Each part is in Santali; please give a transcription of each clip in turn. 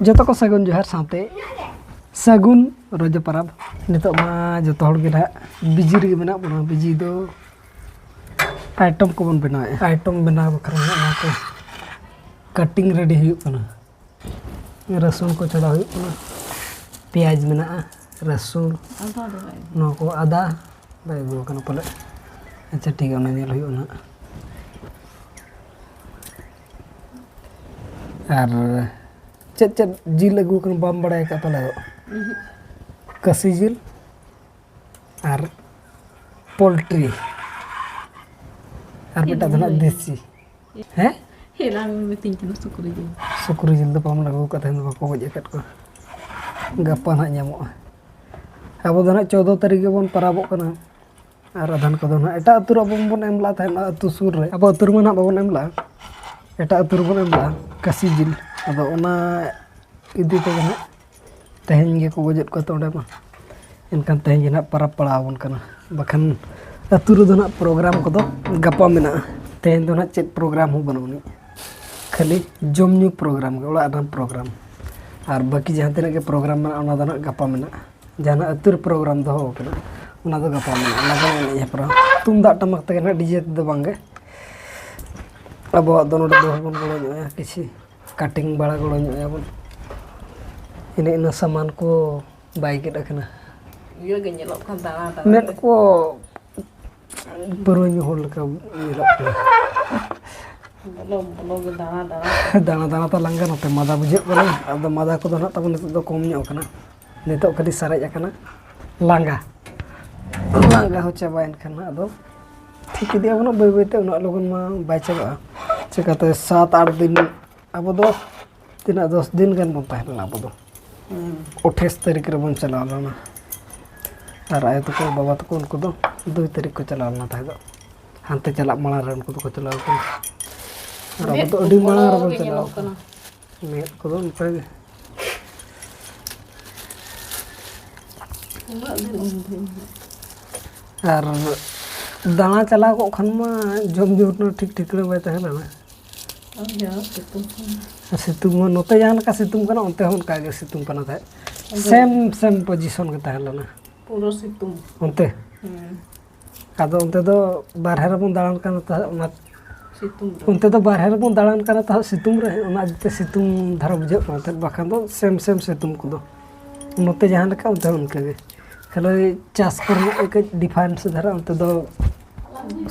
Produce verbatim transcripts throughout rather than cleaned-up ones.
ᱡᱚᱛᱚ ᱠᱚ ᱥᱟᱹᱜᱩᱱ ᱡᱚᱦᱟᱨ ᱥᱟᱶᱛᱮ ᱥᱟᱹᱜᱩᱱ ᱨᱚᱡᱚ ᱯᱟᱨᱟᱵᱽ᱾ ᱱᱤᱛᱚᱜ ᱢᱟ ᱡᱚᱛᱚ ᱦᱚᱲ ᱜᱮ ᱱᱟᱦᱟᱜ ᱵᱤᱡᱤ ᱨᱮᱜᱮ ᱢᱮᱱᱟᱜ ᱵᱚᱱᱟ᱾ ᱵᱤᱡᱤ ᱫᱚ ᱟᱭᱴᱮᱢ ᱠᱚᱵᱚᱱ ᱵᱮᱱᱟᱣᱮᱫᱼᱟ᱾ ᱟᱭᱴᱮᱢ ᱵᱮᱱᱟᱣ ᱵᱟᱠᱷᱨᱟ ᱱᱟᱦᱟᱜ ᱱᱚᱣᱟ ᱠᱚ ᱠᱟᱴᱤᱝ ᱨᱮᱰᱤ ᱦᱩᱭᱩᱜ ᱠᱟᱱᱟ᱾ ᱨᱟᱹᱥᱩᱱ ᱠᱚ ᱪᱷᱟᱲᱟᱣ ᱦᱩᱭᱩᱜ ᱠᱟᱱᱟ, ᱯᱮᱸᱭᱟᱡᱽ ᱢᱮᱱᱟᱜᱼᱟ, ᱨᱟᱹᱥᱩᱱ, ᱟᱫᱟ ᱫᱚ ᱵᱟᱭ ᱟᱹᱜᱩ᱾ ᱱᱚᱣᱟ ᱠᱚ ᱟᱫᱟ ᱵᱟᱭ ᱟᱹᱜᱩ ᱟᱠᱟᱱᱟ ᱯᱟᱞᱮ᱾ ᱟᱪᱪᱷᱟ, ᱴᱷᱤᱠ ᱜᱮᱭᱟ, ᱚᱱᱟ ᱧᱮᱞ ᱦᱩᱭᱩᱜᱼᱟ ᱱᱟᱦᱟᱜ᱾ ᱟᱨ ᱪᱮᱫ ᱪᱮᱫ ᱡᱤᱞ ᱟᱹᱜᱩ ᱟᱠᱟᱱᱟ ᱵᱟᱢ ᱵᱟᱲᱟᱭ ᱟᱠᱟᱫ ᱯᱟᱞᱮ? ᱩᱦᱩᱸ᱾ ᱠᱟᱹᱥᱤ ᱡᱤᱞ ᱟᱨ ᱯᱳᱞᱴᱨᱤ ᱟᱨ ᱢᱤᱫᱴᱟᱝ ᱫᱚ ᱱᱟᱜ ᱫᱮᱥᱤ᱾ ᱦᱮᱸ? ᱮᱱᱟᱝ ᱮᱢ ᱢᱤᱛᱟᱹᱧ ᱠᱟᱱᱟ ᱥᱩᱠᱨᱤ ᱡᱤᱞ᱾ ᱥᱩᱠᱨᱤ ᱡᱤᱞ ᱫᱚ ᱵᱟᱢ ᱟᱹᱜᱩ ᱟᱠᱟᱫ, ᱛᱟᱦᱮᱱ ᱫᱚ ᱵᱟᱠᱚ ᱜᱚᱡ ᱟᱠᱟᱫ ᱠᱚᱣᱟ᱾ ᱜᱟᱯᱟ ᱱᱟᱜ ᱧᱟᱢᱚᱜᱼᱟ᱾ ᱟᱵᱚ ᱫᱚ ᱱᱟᱜ ᱪᱳᱫᱽᱫᱳ ᱛᱟᱹᱨᱤᱠᱷ ᱜᱮᱵᱚᱱ ᱯᱟᱨᱟᱵᱚᱜ ᱠᱟᱱᱟ᱾ ᱟᱨ ᱟᱫᱷᱟᱱ ᱠᱚᱫᱚ ᱱᱟᱜ ᱮᱴᱟᱜ ᱟᱹᱛᱩ ᱨᱮ ᱟᱵᱚ ᱵᱚᱱ ᱮᱢ ᱞᱮᱫ ᱛᱟᱦᱮᱱᱟ, ᱟᱹᱛᱩ ᱥᱩᱨ ᱨᱮ᱾ ᱟᱵᱚ ᱟᱹᱛᱩ ᱨᱮᱢᱟ ᱱᱟᱜ ᱵᱟᱵᱚᱱ ᱮᱢ ᱞᱮᱫᱼᱟ, ᱮᱴᱟᱜ ᱟᱹᱛᱩ ᱨᱮᱵᱚᱱ ᱮᱢ ᱞᱮᱫᱼᱟ ᱠᱟᱹᱥᱤ ᱡᱤᱞ᱾ ᱟᱫᱚ ᱚᱱᱟ ᱤᱫᱤ ᱛᱮᱜᱮ ᱱᱟᱜ ᱛᱮᱦᱮᱧ ᱜᱮᱠᱚ ᱜᱚᱡᱮᱫ ᱠᱚᱣᱟ ᱛᱚ ᱚᱸᱰᱮ ᱢᱟ᱾ ᱮᱱᱠᱷᱟᱱ ᱛᱮᱦᱮᱧ ᱜᱮ ᱱᱟᱜ ᱯᱟᱨᱟᱵᱽ ᱯᱟᱲᱟᱣ ᱟᱵᱚᱱ ᱠᱟᱱᱟ, ᱵᱟᱠᱷᱟᱱ ᱟᱹᱛᱩ ᱨᱮᱫᱚ ᱱᱟᱜ ᱯᱨᱳᱜᱨᱟᱢ ᱠᱚᱫᱚ ᱜᱟᱯᱟ ᱢᱮᱱᱟᱜᱼᱟ᱾ ᱛᱮᱦᱮᱧ ᱫᱚ ᱱᱟᱜ ᱪᱮᱫ ᱯᱨᱳᱜᱨᱟᱢ ᱦᱚᱸ ᱵᱟᱹᱱᱩᱜ ᱟᱹᱱᱤᱡ, ᱠᱷᱟᱹᱞᱤ ᱡᱚᱢ ᱧᱩ ᱯᱨᱳᱜᱨᱟᱢ ᱜᱮ, ᱚᱲᱟᱜ ᱨᱮᱱᱟᱜ ᱯᱨᱳᱜᱨᱟᱢ᱾ ᱟᱨ ᱵᱟᱹᱠᱤ ᱡᱟᱦᱟᱸ ᱛᱤᱱᱟᱹᱜ ᱜᱮ ᱯᱨᱳᱜᱨᱟᱢ ᱢᱮᱱᱟᱜᱼᱟ, ᱚᱱᱟ ᱫᱚ ᱱᱟᱜ ᱜᱟᱯᱟ ᱢᱮᱱᱟᱜᱼᱟ᱾ ᱡᱟᱦᱟᱸ ᱱᱟᱜ ᱟᱹᱛᱩ ᱨᱮ ᱯᱨᱳᱜᱨᱟᱢ ᱫᱚᱦᱚ ᱟᱠᱟᱱᱟ, ᱚᱱᱟ ᱫᱚ ᱜᱟᱯᱟ ᱢᱮᱱᱟᱜᱼᱟ᱾ ᱞᱟᱜᱽᱬᱮ ᱮᱱᱮᱡ ᱦᱮᱯᱨᱟᱣ ᱛᱩᱢᱫᱟᱜ ᱴᱟᱢᱟᱠ ᱛᱮᱜᱮ ᱱᱟᱜ, ᱰᱤᱡᱮ ᱛᱮᱫᱚ ᱵᱟᱝ ᱜᱮ᱾ ᱟᱵᱚᱣᱟᱜ ᱫᱚ ᱱᱚᱰᱮ ᱫᱚ ᱵᱚᱱ ᱜᱚᱲᱚ ᱧᱚᱜᱼᱟ, ᱠᱤᱪᱷᱤ ᱠᱟᱴᱤᱝ ᱵᱟᱲᱟ ᱜᱚᱲᱚ ᱧᱚᱜ ᱟᱵᱚᱱ᱾ ᱤᱱᱟᱹ ᱤᱱᱟᱹ ᱥᱟᱢᱟᱱ ᱠᱚ ᱵᱟᱭ ᱜᱮᱫ ᱟᱠᱟᱱᱟ᱾ ᱤᱭᱟᱹ ᱜᱮ ᱧᱮᱞᱚᱜ ᱠᱟᱱ ᱫᱟᱬᱟ ᱫᱟᱬᱟ ᱢᱮᱫ ᱛᱮ᱾ ᱠᱚ ᱯᱟᱹᱨᱣᱟᱹ ᱧᱩ ᱦᱚᱲ ᱞᱮᱠᱟ ᱧᱮᱞᱚᱜ ᱠᱟᱱᱟ᱾ ᱵᱚᱞᱚ ᱵᱚᱞᱚ ᱜᱮ ᱫᱟᱬᱟ ᱫᱟᱬᱟ ᱛᱮ᱾ ᱫᱟᱬᱟ ᱫᱟᱬᱟ ᱛᱮ ᱞᱟᱸᱜᱟ, ᱱᱚᱛᱮ ᱢᱟᱫᱟ ᱵᱩᱡᱷᱟᱹᱜ ᱠᱟᱱᱟ᱾ ᱟᱫᱚ ᱢᱟᱫᱟ ᱠᱚᱫᱚ ᱱᱟᱜ ᱛᱟᱵᱚᱱ ᱱᱤᱛᱚᱜ ᱫᱚ ᱠᱚᱢ ᱧᱚᱜ ᱠᱟᱱᱟ᱾ ᱱᱤᱛᱚᱜ ᱠᱷᱟᱹᱞᱤ ᱥᱟᱨᱮᱡ ᱟᱠᱟᱱᱟ ᱞᱟᱸᱜᱟ᱾ ᱞᱟᱸᱜᱟ ᱦᱚᱸ ᱪᱟᱵᱟᱭᱮᱱ ᱠᱷᱟᱱ ᱦᱟᱸᱜ ᱟᱫᱚ ᱴᱷᱤᱠ ᱤᱫᱤᱭᱟ ᱵᱚᱱ ᱵᱟᱹᱭ ᱵᱟᱹᱭ ᱛᱮ, ᱩᱱᱟᱹᱜ ᱞᱚᱜᱚᱱ ᱢᱟ ᱵᱟᱭ ᱪᱟᱵᱟᱜᱼᱟ᱾ ᱪᱤᱠᱟᱹᱛᱮ ᱥᱟᱛ ᱟᱴ ᱫᱤᱱ ᱟᱵᱚ ᱫᱚ ᱛᱤᱱᱟᱹᱜ ᱫᱚᱥ ᱫᱤᱱ ᱜᱟᱱ ᱵᱚᱱ ᱛᱟᱦᱮᱸ ᱞᱮᱱᱟ ᱟᱵᱚ ᱫᱚ᱾ ᱦᱩᱸ᱾ ᱟᱴᱷᱟᱭᱤᱥ ᱛᱟᱹᱨᱤᱠᱷ ᱨᱮᱵᱚᱱ ᱪᱟᱞᱟᱣ ᱞᱮᱱᱟ᱾ ᱟᱨ ᱟᱭᱳ ᱛᱟᱠᱚ ᱵᱟᱵᱟ ᱛᱟᱠᱚ ᱩᱱᱠᱩ ᱫᱚ ᱫᱩᱭ ᱛᱟᱹᱨᱤᱠᱷ ᱠᱚ ᱪᱟᱞᱟᱣ ᱞᱮᱱᱟ ᱛᱟᱦᱮᱸ ᱫᱚ᱾ ᱦᱟᱱᱛᱮ ᱪᱟᱞᱟᱜ ᱢᱟᱲᱟᱝ ᱨᱮ ᱩᱱᱠᱩ ᱫᱚᱠᱚ ᱪᱟᱞᱟᱣ ᱟᱠᱟᱱᱟ᱾ ᱟᱨ ᱟᱵᱚ ᱢᱮᱫ ᱫᱚ ᱟᱹᱰᱤ ᱢᱟᱲᱟᱝ ᱯᱩᱨᱵᱚ ᱨᱮᱵᱚᱱ ᱜᱮ ᱪᱟᱞᱟᱣ ᱧᱮᱞᱚᱜ ᱟᱠᱟᱱᱟ᱾ ᱠᱟᱱᱟ᱾ ᱢᱮᱫ ᱠᱚᱫᱚ ᱚᱱᱠᱟ ᱜᱮ᱾ ᱩᱱᱟᱹᱜ ᱫᱤᱱ ᱩᱱ ᱫᱤᱱ᱾ ᱟᱨ ᱫᱟᱬᱟ ᱪᱟᱞᱟᱣ ᱠᱚᱜ ᱠᱷᱟᱱ ᱢᱟ ᱡᱚᱢ ᱧᱩ ᱨᱮᱱᱟᱜ ᱴᱷᱤᱠ ᱴᱷᱤᱠᱟᱹᱱᱟ ᱵᱟᱭ ᱛᱟᱦᱮᱸ ᱞᱮᱱᱟ᱾ ᱟᱨ ᱡᱟ ᱥᱤᱛᱩᱝ ᱠᱟᱱᱟ᱾ ᱥᱤᱛᱩᱝ ᱦᱚᱸ ᱱᱚᱛᱮ ᱡᱟᱦᱟᱸ ᱞᱮᱠᱟ ᱥᱤᱛᱩᱝ ᱠᱟᱱᱟ, ᱚᱱᱛᱮ ᱦᱚᱸ ᱚᱱᱠᱟ ᱜᱮ ᱥᱤᱛᱩᱝ ᱠᱟᱱᱟ ᱛᱟᱦᱮᱸᱫ᱾ ᱟᱫᱚ ᱥᱮᱢ ᱥᱮᱢ ᱯᱚᱡᱤᱥᱚᱱ ᱜᱮ ᱛᱟᱦᱮᱸ ᱞᱮᱱᱟ᱾ ᱯᱩᱨᱟᱹ ᱥᱤᱛᱩᱝ᱾ ᱚᱱᱛᱮ? ᱦᱮᱸ᱾ ᱟᱫᱚ ᱚᱱᱛᱮ ᱫᱚ ᱵᱟᱨᱦᱮ ᱨᱮᱵᱚᱱ ᱫᱟᱬᱟᱱ ᱠᱟᱱᱟ ᱛᱟᱦᱮᱸᱫ, ᱚᱱᱟ ᱥᱤᱛᱩᱝ ᱨᱮ᱾ ᱚᱱᱛᱮ ᱫᱚ ᱵᱟᱨᱦᱮ ᱨᱮᱵᱚᱱ ᱫᱟᱬᱟᱱ ᱠᱟᱱᱟ ᱛᱟᱦᱮᱸᱫ ᱥᱤᱛᱩᱝ ᱨᱮ, ᱚᱱᱟ ᱤᱫᱤ ᱛᱮ ᱥᱤᱛᱩᱝ ᱫᱷᱟᱨᱟ ᱵᱩᱡᱷᱟᱹᱜ ᱠᱟᱱᱟ ᱛᱟᱦᱮᱸᱫ, ᱵᱟᱠᱷᱟᱱ ᱫᱚ ᱥᱮᱢ ᱥᱮᱢ ᱥᱤᱛᱩᱝ ᱠᱚᱫᱚ᱾ ᱱᱚᱛᱮ ᱡᱟᱦᱟᱸ ᱞᱮᱠᱟ, ᱚᱱᱛᱮ ᱦᱚᱸ ᱚᱱᱠᱟ ᱜᱮ᱾ ᱠᱷᱟᱹᱞᱤ ᱪᱟᱥ ᱠᱚᱨᱮᱱᱟᱜ ᱜᱮ ᱠᱟᱹᱡ ᱰᱤᱯᱷᱟᱨᱮᱱᱥ ᱫᱷᱟᱨᱟ, ᱚᱱᱛᱮ ᱫᱚ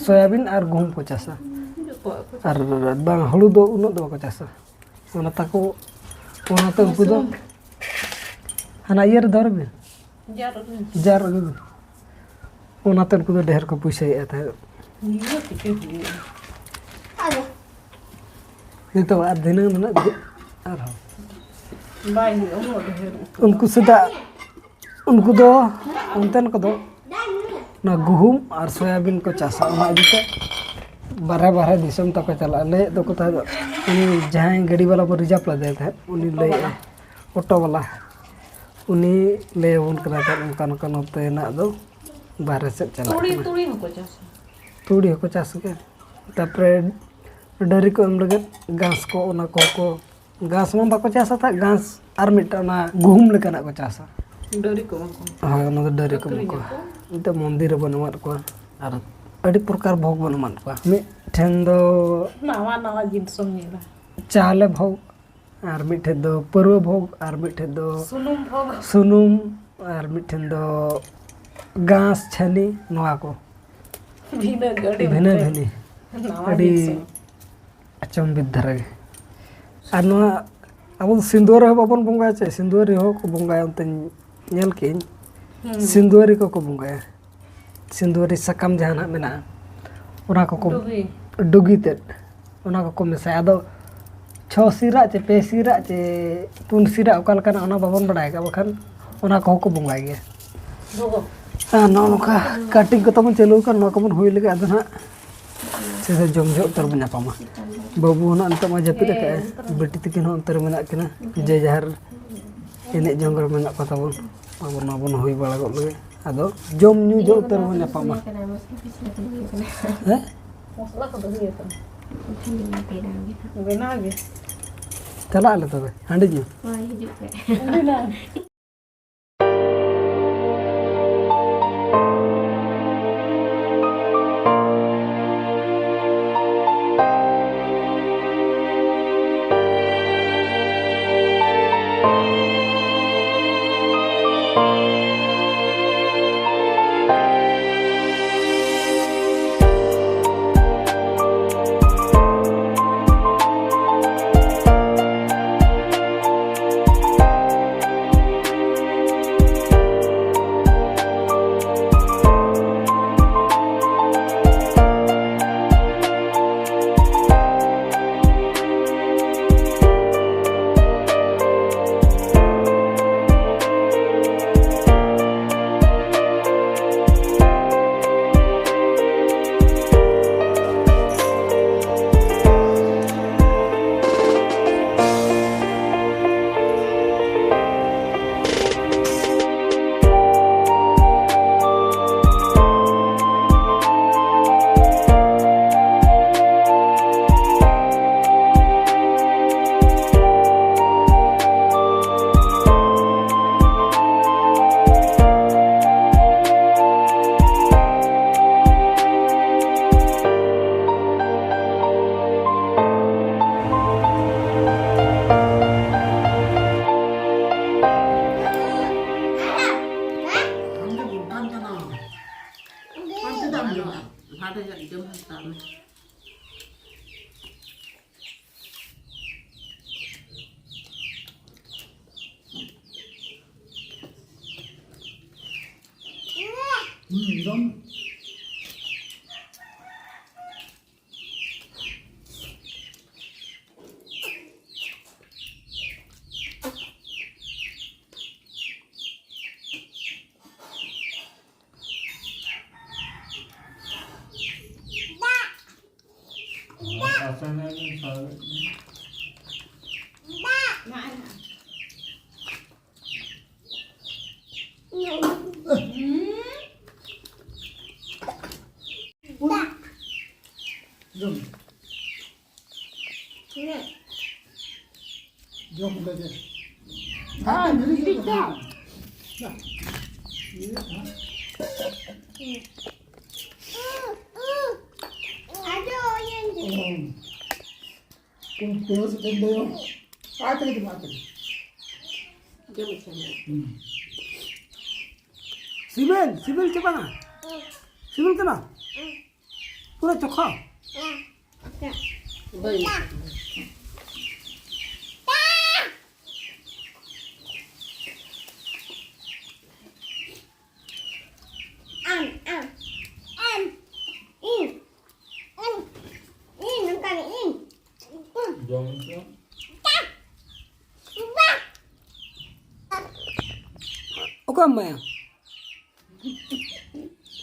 ᱥᱚᱭᱟᱵᱤᱱ ᱟᱨ ᱜᱩᱦᱩᱢ ᱠᱚ ᱪᱟᱥᱟ᱾ ᱡᱚᱛᱚᱣᱟᱜ ᱠᱚ ᱪᱟᱥᱟ᱾ ᱟᱨ ᱵᱟᱝ, ᱦᱩᱲᱩ ᱫᱚ ᱩᱱᱟᱹᱜ ᱫᱚ ᱵᱟᱠᱚ ᱪᱟᱥᱟ᱾ ᱚᱱᱟ ᱛᱟᱠᱚ, ᱚᱱᱟᱛᱮ ᱩᱱᱠᱩ ᱫᱚ ᱢᱟᱥᱨᱩᱢ᱾ ᱦᱟᱱᱟ ᱤᱭᱟᱹ ᱨᱮ ᱫᱚᱦᱚᱭ ᱵᱤᱱ᱾ ᱡᱟᱨ ᱨᱮ᱾ ᱡᱟᱨ ᱟᱹᱜᱩᱭ ᱵᱤᱱ᱾ ᱚᱱᱟᱛᱮ ᱩᱱᱠᱩ ᱫᱚ ᱰᱷᱮᱨ ᱠᱚ ᱯᱩᱭᱥᱟᱹᱭᱮᱫᱼᱟ ᱛᱟᱦᱮᱸᱫ᱾ ᱱᱤᱭᱟᱹ ᱪᱤᱠᱟᱹ ᱦᱩᱭᱩᱜᱼᱟ? ᱱᱤᱛᱚᱜ ᱟᱨ ᱫᱷᱤᱱᱟᱹᱝ ᱫᱚ ᱱᱟᱜ ᱟᱨᱦᱚᱸ᱾ ᱵᱟᱭ ᱦᱩᱭᱩᱜᱼᱟ, ᱩᱱᱟᱹᱜ ᱰᱷᱮᱨ ᱩᱛᱩ᱾ ᱩᱱᱠᱩ ᱥᱮᱫᱟᱜ, ᱩᱱᱠᱩ ᱫᱚ, ᱚᱱᱛᱮᱱ ᱠᱚᱫᱚ ᱚᱱᱟ ᱜᱩᱦᱩᱢ ᱟᱨ ᱥᱚᱭᱟᱵᱤᱱ ᱠᱚ ᱪᱟᱥᱟ, ᱚᱱᱟ ᱤᱫᱤ ᱛᱮ ᱵᱟᱨᱦᱮ ᱵᱟᱨᱦᱮ ᱫᱤᱥᱚᱢ ᱛᱟᱠᱚ ᱪᱟᱞᱟᱜᱼᱟ᱾ ᱞᱟᱹᱭᱮᱫ ᱫᱚᱠᱚ ᱛᱟᱦᱮᱸᱫ, ᱩᱱᱤ ᱡᱟᱦᱟᱸᱭ ᱜᱟᱹᱰᱤ ᱵᱟᱞᱟ ᱵᱚᱱ ᱨᱤᱡᱟᱨᱵᱷ ᱞᱮᱫᱮ ᱛᱟᱦᱮᱸᱫ, ᱩᱱᱤ ᱚᱴᱳ ᱞᱟᱹᱭᱮᱫᱼᱟ, ᱵᱟᱞᱟ᱾ ᱚᱴᱳ ᱵᱟᱞᱟ, ᱩᱱᱤ ᱞᱟᱹᱭ ᱟᱵᱚᱱ ᱠᱟᱱᱟ ᱛᱟᱦᱮᱸᱫ, ᱚᱱᱠᱟ ᱱᱚᱝᱠᱟ ᱱᱚᱛᱮᱱᱟᱜ ᱫᱚ ᱵᱟᱨᱦᱮ ᱥᱮᱫ ᱪᱟᱞᱟᱜ ᱛᱩᱲᱤ, ᱠᱟᱱᱟ᱾ ᱛᱩᱲᱤ ᱦᱚᱸᱠᱚ ᱪᱟᱥᱟ᱾ ᱛᱩᱲᱤ ᱦᱚᱸᱠᱚ ᱪᱟᱥ ᱜᱮᱭᱟ᱾ ᱛᱟᱨᱯᱚᱨᱮ ᱰᱟᱹᱨᱤ ᱠᱚ ᱮᱢ ᱞᱟᱹᱜᱤᱫ ᱜᱷᱟᱥ ᱠᱚ, ᱚᱱᱟ ᱠᱚᱦᱚᱸ ᱠᱚ, ᱜᱷᱟᱥ ᱢᱟ ᱵᱟᱠᱚ ᱪᱟᱥᱟ ᱛᱟᱦᱮᱸᱫ, ᱜᱷᱟᱥ ᱟᱨ ᱢᱤᱫᱴᱟᱝ ᱚᱱᱟ ᱜᱩᱦᱩᱢ ᱞᱮᱠᱟᱱᱟᱜ ᱠᱚ ᱪᱟᱥᱟ᱾ ᱰᱟᱹᱨᱤ ᱠᱚ ᱮᱢᱟ ᱠᱚᱣᱟ᱾ ᱦᱳᱭ, ᱚᱱᱟ ᱫᱚ ᱰᱟᱹᱨᱤ ᱠᱚ ᱮᱢᱟ ᱠᱚᱣᱟ᱾ ᱟᱹᱠᱷᱨᱤᱧᱟᱠᱚ᱾ ᱢᱤᱫᱴᱟᱝ ᱢᱚᱱᱫᱤᱨ ᱨᱮᱵᱚᱱ ᱮᱢᱟᱫ ᱠᱚᱣᱟ ᱟᱨ ᱟᱹᱰᱤ ᱯᱨᱚᱠᱟᱨ ᱵᱷᱳᱜᱽ ᱵᱚᱱ ᱮᱢᱟᱫ ᱠᱚᱣᱟ᱾ ᱢᱤᱫᱴᱷᱮᱱ ᱫᱚ ᱱᱟᱣᱟ ᱱᱟᱣᱟ ᱡᱤᱱᱤᱥ ᱮᱢ ᱧᱮᱞᱟ᱾ ᱪᱟᱣᱞᱮ ᱵᱷᱳᱜᱽ, ᱟᱨ ᱢᱤᱫᱴᱷᱮᱱ ᱫᱚ ᱯᱟᱹᱨᱣᱟᱹ ᱵᱷᱳᱜᱽ, ᱟᱨ ᱢᱤᱫᱴᱷᱮᱱ ᱫᱚ ᱥᱩᱱᱩᱢ ᱵᱷᱳᱜᱽ᱾ ᱥᱩᱱᱩᱢ, ᱟᱨ ᱢᱤᱫᱴᱷᱮᱱ ᱫᱚ ᱜᱷᱟᱥ ᱪᱷᱟᱹᱱᱤ, ᱱᱚᱣᱟ ᱠᱚ᱾ ᱵᱷᱤᱱᱟᱹ ᱜᱮ, ᱟᱹᱰᱤ ᱵᱷᱤᱱᱟᱹ ᱵᱷᱤᱱᱟᱹ᱾ ᱟᱹᱰᱤ ᱡᱤᱱᱤᱥ᱾ ᱟᱪᱚᱢᱵᱤᱛ ᱫᱷᱟᱨᱟ ᱜᱮ᱾ ᱟᱨ ᱱᱚᱣᱟ ᱟᱵᱚ ᱫᱚ ᱥᱤᱸᱫᱩᱣᱟᱹ ᱨᱮᱦᱚᱸ ᱵᱟᱵᱚᱱ ᱵᱚᱸᱜᱟᱭᱟ ᱪᱮ? ᱥᱤᱸᱫᱩᱣᱟᱹ ᱨᱮᱦᱚᱸ ᱠᱚ ᱵᱚᱸᱜᱟᱭᱟ, ᱚᱱᱛᱮᱧ ᱧᱮᱞ ᱠᱮᱜᱼᱟᱹᱧ᱾ ᱦᱩᱸ᱾ ᱥᱤᱸᱫᱩᱣᱟᱹᱨᱤ ᱠᱚᱠᱚ ᱵᱚᱸᱜᱟᱭᱟ᱾ ᱥᱤᱸᱫᱩᱣᱟᱹᱨᱤ ᱥᱟᱠᱟᱢ ᱡᱟᱦᱟᱸ ᱱᱟᱜ ᱢᱮᱱᱟᱜᱼᱟ, ᱚᱱᱟ ᱠᱚᱠᱚ ᱰᱩᱜᱤ᱾ ᱰᱩᱜᱤ ᱛᱮᱫ, ᱚᱱᱟ ᱠᱚᱠᱚ ᱢᱮᱥᱟᱭᱟ᱾ ᱟᱫᱚ ᱪᱷᱚ ᱥᱤᱨᱟᱜ ᱪᱮ ᱯᱮ ᱥᱤᱨᱟᱜ ᱪᱮ ᱯᱩᱱ ᱥᱤᱨᱟᱜ ᱚᱠᱟ ᱞᱮᱠᱟᱱᱟᱜ, ᱚᱱᱟ ᱵᱟᱵᱚᱱ ᱵᱟᱰᱟᱭ ᱟᱠᱟᱫ, ᱵᱟᱠᱷᱟᱱ ᱚᱱᱟ ᱠᱚᱦᱚᱸ ᱠᱚ ᱵᱚᱸᱜᱟᱭ ᱜᱮᱭᱟ᱾ ᱟᱨ ᱱᱚᱜᱼᱚ ᱱᱚᱝᱠᱟ ᱠᱟᱹᱴᱤᱡ ᱠᱚ ᱛᱟᱵᱚᱱ ᱪᱟᱹᱞᱩ ᱟᱠᱟᱱ, ᱱᱚᱣᱟ ᱠᱚᱵᱚᱱ ᱦᱩᱭ ᱞᱮᱜᱮ, ᱟᱫᱚ ᱱᱟᱦᱟᱜ ᱥᱮ ᱥᱮ ᱡᱚᱢ ᱡᱚᱦᱚᱜ ᱩᱛᱟᱹᱨ ᱵᱚᱱ ᱧᱟᱯᱟᱢᱟ᱾ ᱵᱟᱹᱵᱩ ᱦᱚᱸ ᱱᱟᱜ ᱱᱤᱛᱚᱜ ᱢᱟ ᱡᱟᱹᱯᱤᱫ ᱟᱠᱟᱫᱼᱟᱭ, ᱵᱤᱴᱤ ᱛᱟᱹᱠᱤᱱ ᱦᱚᱸ ᱚᱱᱛᱮ ᱨᱮ ᱢᱮᱱᱟᱜ ᱠᱤᱱᱟ, ᱡᱮ ᱡᱟᱦᱟᱨ ᱮᱱᱮᱡ ᱡᱚᱝ ᱨᱮ ᱢᱮᱱᱟᱜ ᱠᱚ ᱛᱟᱵᱚᱱ᱾ ᱟᱵᱚ ᱱᱚᱣᱟ ᱵᱚᱱ ᱦᱩᱭ ᱵᱟᱲᱟ ᱜᱚᱫ ᱞᱮᱜᱮ, ᱟᱫᱚ ᱡᱚᱢ ᱧᱩ ᱡᱚᱦᱚᱜ ᱩᱛᱟᱹᱨ ᱵᱚᱱ ᱧᱟᱯᱟᱢᱟ᱾ ᱦᱮᱸ? ᱢᱚᱥᱞᱟ ᱠᱚᱫᱚ ᱦᱩᱭ ᱟᱠᱟᱱᱟ᱾ ᱮᱱᱠᱷᱟᱱ ᱫᱚ ᱵᱮᱱᱟᱣ ᱜᱮ ᱦᱟᱸᱜ᱾ ᱵᱮᱱᱟᱣ ᱜᱮ᱾ ᱪᱟᱞᱟᱜ ᱟᱞᱮ ᱛᱚᱵᱮ, ᱦᱟᱺᱰᱤ ᱧᱩ᱾ ᱦᱳᱭ, ᱦᱤᱡᱩᱜ ᱯᱮ᱾ ᱟᱹᱰᱤ ᱱᱟᱯᱟᱭ᱾ ᱦᱟᱸᱰᱮ ᱡᱚᱢ ᱦᱟᱛᱟᱣ ᱢᱮ᱾ ᱦᱩᱸ, ᱡᱚᱢ᱾ ᱡᱚᱢ᱾ ᱡᱚᱢ ᱞᱮᱜᱮ᱾ ᱦᱮᱸ, ᱦᱤᱨᱤᱡ ᱫᱚ᱾ ᱤᱭᱟᱹ, ᱦᱮᱸ᱾ ᱟᱫᱚ ᱤᱭᱟᱹ ᱚ᱾ ᱠᱚᱢ ᱯᱮᱸᱭᱟᱡᱽ ᱠᱚᱢ ᱫᱚ᱾ ᱟᱡ ᱛᱮᱜᱮ ᱡᱚᱢ, ᱟᱡ ᱛᱮᱜᱮ᱾ ᱡᱚᱢ ᱤᱪᱪᱷᱟᱹ ᱢᱮᱱᱟᱜᱼᱟ᱾ ᱦᱩᱸ᱾ ᱥᱤᱵᱤᱞ, ᱥᱤᱵᱤᱞ ᱪᱮ ᱵᱟᱝᱟ? ᱥᱤᱵᱤᱞ ᱠᱟᱱᱟ? ᱯᱩᱨᱟᱹ ᱪᱚᱠᱷᱟ? ᱵᱟᱹᱧ ᱟᱢ, ᱟᱢ, ᱟᱢ, ᱤᱧ, ᱤᱧ, ᱤᱧ, ᱱᱚᱝᱠᱟ ᱜᱮ ᱤᱧ᱾ ᱡᱚᱢ ᱦᱚᱪᱚ᱾ ᱚᱠᱚᱭ ᱮᱢᱟᱭᱟ?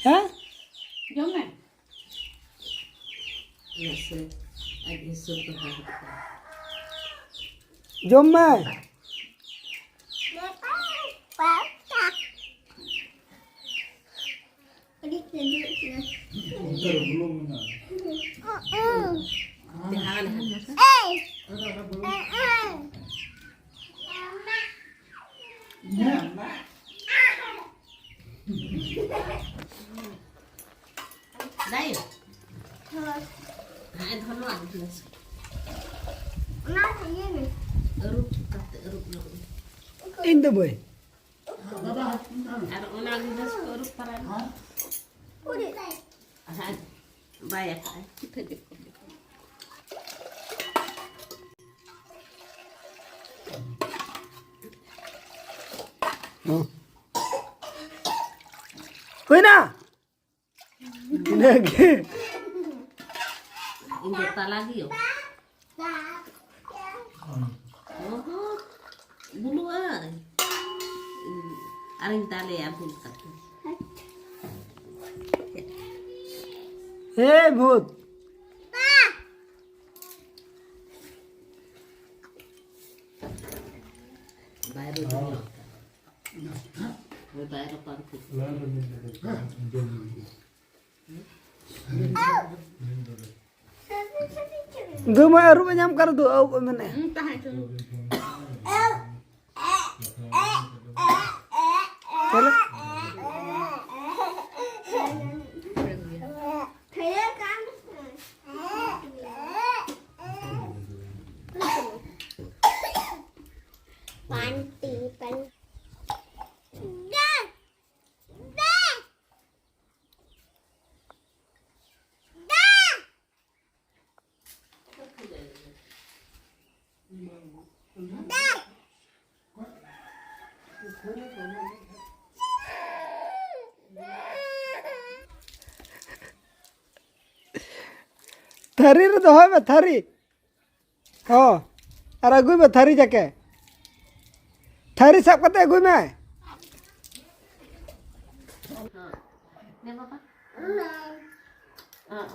ᱦᱮᱸ? ᱡᱚᱢ ᱢᱮ᱾ ᱱᱟᱥᱮ ᱟᱡ ᱦᱤᱥᱟᱹᱵ ᱫᱚ ᱵᱟᱝ ᱠᱟᱱᱟ᱾ ᱡᱚᱢ ᱢᱮ᱾ ᱟᱹᱰᱤ ᱪᱟᱸᱫᱳ ᱠᱟᱱᱟ᱾ ᱚᱱᱛᱮ ᱨᱮ ᱵᱩᱞᱩᱝ ᱢᱮᱱᱟᱜᱼᱟ᱾ ᱡᱟᱦᱟᱸ ᱞᱮᱠᱟ᱾ ᱮᱭ! ᱫᱟᱭ᱾ ᱦᱳᱭ᱾ ᱦᱮᱸ, ᱫᱷᱚᱱᱣᱟᱫ ᱜᱮᱞᱟᱥ᱾ ᱚᱱᱟ ᱤᱭᱟᱹ ᱢᱮ᱾ ᱟᱹᱨᱩᱵ ᱠᱟᱛᱮ ᱟᱹᱨᱩᱵ ᱧᱚᱜ ᱢᱮ᱾ ᱤᱧ ᱫᱚ ᱵᱟᱹᱧ᱾ ᱟᱨ ᱚᱱᱟ ᱜᱮ ᱵᱮᱥ ᱠᱚ ᱟᱹᱨᱩᱵ ᱛᱟᱨᱟᱭ ᱢᱮ᱾ ᱦᱮᱸ, ᱵᱟᱭ ᱟᱠᱟᱜᱼᱟᱭ᱾ ᱦᱩᱭᱱᱟ? ᱤᱱᱟᱹᱜᱮ᱾ ᱤᱧ ᱫᱚ ᱛᱟᱞᱟ ᱜᱮᱭᱚ᱾ ᱚᱦᱚ, ᱵᱩᱞᱩᱜᱼᱟ᱾ ᱟᱨᱤᱧ ᱫᱟᱞᱮᱭᱟ ᱵᱷᱩᱞ ᱠᱟᱛᱮ᱾ ᱦᱮ ᱵᱷᱩᱛ᱾ ᱵᱟᱭ ᱨᱚᱲ ᱧᱚᱜ ᱠᱟᱱᱟ᱾ ᱦᱳᱭ, ᱵᱟᱭ ᱨᱟᱯᱟᱜ ᱠᱮᱫ᱾ ᱜᱟᱹᱭ ᱢᱟ ᱟᱹᱨᱩᱵ ᱮ ᱧᱟᱢ ᱠᱟᱱ ᱫᱚ, ᱟᱹᱨᱩᱵ ᱮ ᱢᱮᱱᱮ᱾ ᱦᱩᱸ, ᱛᱟᱦᱮᱸ ᱦᱚᱪᱚ᱾ ᱪᱚᱞᱚ᱾ ᱯᱟᱱᱴᱤ, ᱯᱟᱱ-, ᱛᱷᱟᱹᱨᱤ ᱨᱮ ᱫᱚᱦᱚᱭ ᱢᱮ, ᱛᱷᱟᱹᱨᱤ᱾ ᱦᱚᱸ, ᱟᱨ ᱟᱹᱜᱩᱭ ᱢᱮ ᱛᱷᱟᱹᱨᱤ ᱡᱟᱠᱮ᱾ ᱛᱷᱟᱹᱨᱤ ᱥᱟᱵ ᱠᱟᱛᱮ ᱟᱹᱜᱩᱭ ᱢᱮ᱾ ᱦᱮᱸ ᱵᱟᱵᱟ᱾ ᱦᱮᱸ᱾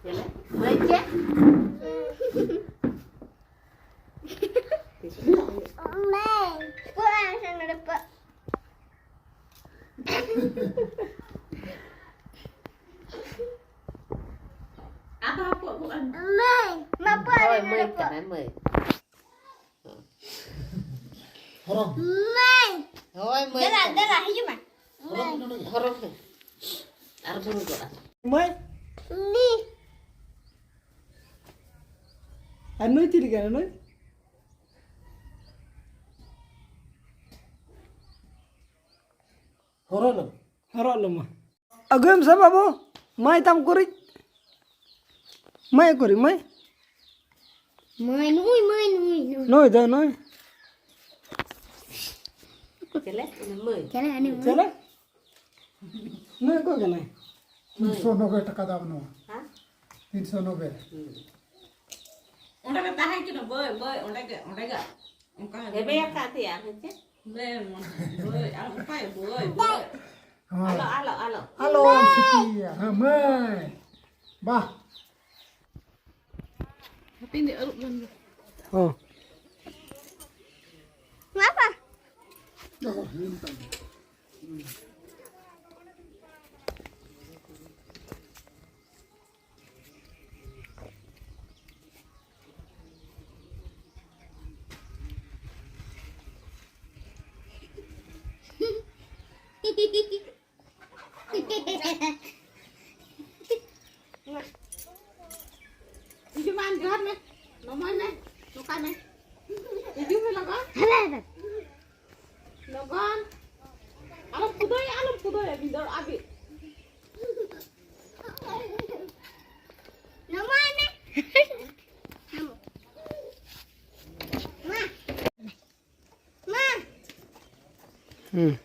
ᱪᱮᱞᱮ? ᱢᱟᱹᱭ ᱪᱮᱫ? ᱟᱫᱚ ᱦᱟᱯᱚᱜ ᱜᱚᱜ ᱟᱢ᱾ ᱢᱟᱹᱭ, ᱢᱟ ᱯᱚ-, ᱦᱳᱭ, ᱢᱟᱹᱭ ᱯᱚ-᱾ ᱠᱟᱱᱟᱭ, ᱢᱟᱹᱭ᱾ ᱦᱚᱨᱚᱜ᱾ ᱢᱟᱹᱭ᱾ ᱦᱳᱭ, ᱢᱟᱹᱭ ᱫᱮᱞᱟ, ᱠᱟᱱᱟᱭ᱾ ᱫᱮᱞᱟ, ᱦᱤᱡᱩᱜ ᱢᱮ᱾ ᱦᱚᱨᱚᱜ ᱱᱚᱰᱮ ᱜᱮ᱾ ᱦᱚᱨᱚᱜ ᱢᱮ᱾ ᱟᱨ ᱵᱩᱨᱩ ᱜᱚᱜᱼᱟ᱾ ᱢᱟᱹᱭ᱾ ᱱᱤ᱾ ᱟᱨ ᱱᱩᱭ ᱪᱤᱞᱤ ᱠᱟᱱᱟ ᱱᱩᱭ? ᱦᱚᱨᱚᱜ ᱞᱮᱢ᱾ ᱦᱚᱨᱚᱜ ᱞᱮᱢᱟ᱾ ᱟᱹᱜᱩᱭᱮᱢ ᱥᱮ ᱵᱟᱹᱵᱩ, ᱢᱟᱹᱭ ᱛᱟᱢ ᱩᱠᱩᱨᱤᱡ? ᱢᱟᱹᱭ ᱩᱠᱩᱨᱤᱡ, ᱢᱟᱹᱭ? ᱢᱟᱹᱭ, ᱱᱩᱭ, ᱢᱟᱹᱭ, ᱱᱩᱭ, ᱱᱩᱭ᱾ ᱱᱩᱭ ᱫᱚ, ᱱᱩᱭ᱾ ᱪᱮᱞᱮ? ᱩᱱᱤ ᱢᱟᱹᱭ᱾ ᱪᱮᱞᱮ? ᱩᱱᱤ ᱢᱟᱹᱭ᱾ ᱪᱮᱞᱮ? ᱱᱩᱭ ᱚᱠᱚᱭ ᱠᱟᱱᱟᱭ? ᱢᱟᱹᱭ᱾ ᱛᱤᱱᱥᱚ ᱱᱚᱵᱵᱳᱭ ᱴᱟᱠᱟ ᱫᱟᱢ ᱱᱚᱣᱟ᱾ ᱦᱮᱸ? ᱛᱤᱱᱥᱚ ᱱᱚᱵᱵᱳᱭ᱾ ᱦᱩᱸ᱾ ᱚᱸᱰᱮ ᱜᱮ ᱛᱟᱦᱮᱸ ᱠᱟᱱᱟ, ᱵᱟᱹᱭ, ᱵᱟᱹᱭ, ᱚᱸᱰᱮ ᱜᱮ, ᱚᱸᱰᱮ ᱜᱮ᱾ ᱚᱱᱠᱟ ᱜᱮ᱾ ᱦᱮᱵᱮ ᱟᱠᱟᱫ ᱯᱮᱭᱟ ᱟᱨ ᱪᱮᱫ? ᱵᱟᱹᱭ, ᱵᱟᱹᱭ, ᱟᱢ ᱚᱠᱚᱭ? ᱵᱟᱹᱭ, ᱵᱟᱹᱭ᱾ ᱦᱮᱸ᱾ ᱟᱞᱚ, ᱟᱞᱚ, ᱟᱞᱚ᱾ ᱟᱞᱚ ᱟᱢ ᱥᱤᱴᱤᱭᱟ᱾ ᱦᱮᱸ, ᱢᱟᱹᱭ᱾ ᱵᱟᱦ᱾ ᱦᱟᱯᱮᱧ ᱟᱹᱨᱩᱵ ᱞᱮᱱ ᱜᱮ᱾ ᱦᱚᱸ᱾ ᱢᱟ ᱯᱟ᱾ ᱚ, ᱦᱮᱸ, ᱢᱮᱛᱟᱜ ᱢᱮ᱾ ᱦᱤᱡᱩᱜ ᱢᱮ, ᱟᱢ ᱡᱚᱦᱟᱨ ᱢᱮ, ᱱᱚᱢᱚᱭ ᱢᱮ, ᱱᱚᱝᱠᱟᱭ ᱢᱮ᱾ ᱦᱤᱡᱩᱜ ᱢᱮ ᱞᱚᱜᱚᱱ᱾ ᱞᱚᱜᱚᱱ᱾ ᱟᱞᱚᱢ ᱠᱩᱫᱟᱹᱭᱟ, ᱟᱞᱚᱢ ᱠᱩᱫᱟᱹᱭᱟ, ᱵᱷᱤᱸᱫᱟᱹᱲ ᱟᱹᱵᱤ᱾ ᱱᱚᱢᱚᱭ ᱢᱮ᱾ ᱢᱟ᱾ ᱢᱟ᱾ ᱦᱩᱸ᱾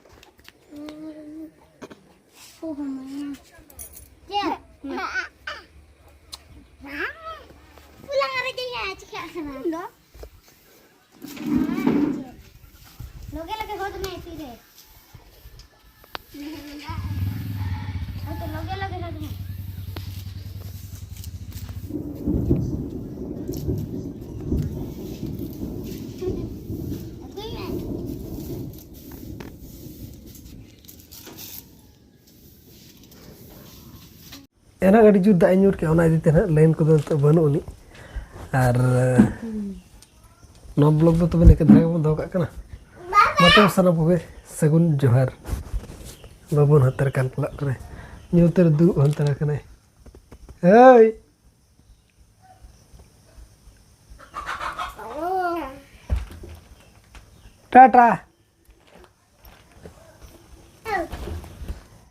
ᱪᱮᱫ? ᱩᱞᱟᱝ ᱨᱮ ᱪᱮᱫ ᱪᱤᱠᱟᱹᱜ ᱠᱟᱱᱟ? ᱞᱚᱜᱮ ᱞᱚᱜᱮ ᱦᱚᱫ ᱢᱮ ᱛᱤᱨᱮ᱾ ᱦᱚᱫ, ᱞᱚᱜᱮ ᱞᱚᱜᱮ ᱦᱚᱫ ᱢᱮ᱾ ᱟᱹᱜᱩᱭ ᱢᱮ᱾ ᱮᱱᱟᱝ ᱟᱹᱰᱤ ᱡᱳᱨ ᱫᱟᱜ ᱮ ᱧᱩᱨ ᱠᱮᱜᱼᱟ, ᱚᱱᱟ ᱤᱫᱤ ᱛᱮ ᱱᱟᱦᱟᱜ ᱞᱟᱭᱤᱱ ᱠᱚᱫᱚ ᱱᱤᱛᱚᱜ ᱵᱟᱹᱱᱩᱜ ᱟᱹᱱᱤᱡ᱾ ᱟᱨ ᱱᱚᱣᱟ ᱵᱞᱚᱜ ᱫᱚ ᱛᱚᱵᱮ ᱱᱤᱝᱠᱟᱹ ᱫᱷᱟᱨᱟ ᱜᱮᱵᱚᱱ ᱫᱚᱦᱚ ᱠᱟᱜ ᱠᱟᱱᱟ᱾ ᱢᱟ ᱛᱚᱵᱮ ᱥᱟᱱᱟᱢ ᱠᱚᱜᱮ ᱥᱟᱹᱜᱩᱱ ᱡᱚᱦᱟᱨ᱾ ᱵᱟᱵᱚᱱ ᱦᱟᱱᱛᱮ ᱨᱮ ᱠᱟᱱ ᱯᱟᱞᱟᱜ ᱠᱟᱱᱟᱭ, ᱧᱩᱛ ᱨᱮ ᱫᱩᱲᱩᱵ ᱦᱟᱱᱛᱮ ᱨᱮ ᱠᱟᱱᱟᱭ᱾ ᱦᱳᱭ᱾ ᱴᱟᱴᱟ᱾